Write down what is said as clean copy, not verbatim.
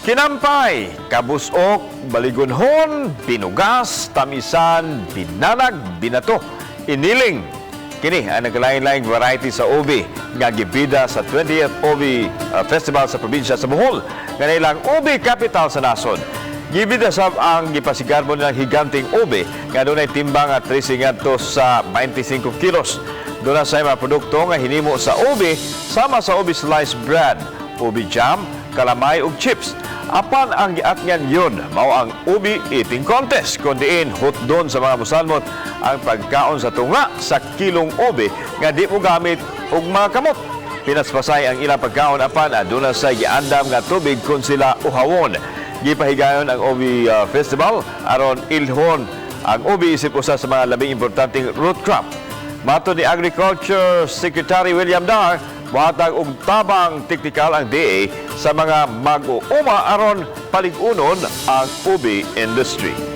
Kinampay, kabusok, baligunhon, binugas, tamisan, binanag, binato, iniling. Kini ang nagkalain-laing variety sa ubi nga gibida sa 20th Ubi Festival sa probinsya sa Bohol, nga ilang ubi capital sa nasod. Gibida sab ang gipasigarbo nilang higanting ubi nga dunay timbang at 13 ngadto sa 25 kilos. Duna sa mga produkto nga hinimo sa ubi sama sa ubi sliced bread, ubi jam, kalamay ug chips. Apan ang giatngan yun, mao ang Ubi Eating Contest, kung diin hutdon sa mga musalmot ang pagkaon sa tunga sa kilong ubi nga di mo gamit og mga kamot. Pinaspasay ang ilang pagkaon, apan aduna sa giandam nga tubig kung sila uhawon. Gipahigayon ang Ubi Festival aron ilhon ang ubi isip usa sa mga labing importanteng root crop. Matod ni Agriculture Secretary William Dar, mohatag og tabang teknikal ang DA sa mga mag-uuma aron palig-unon ang ubi industry.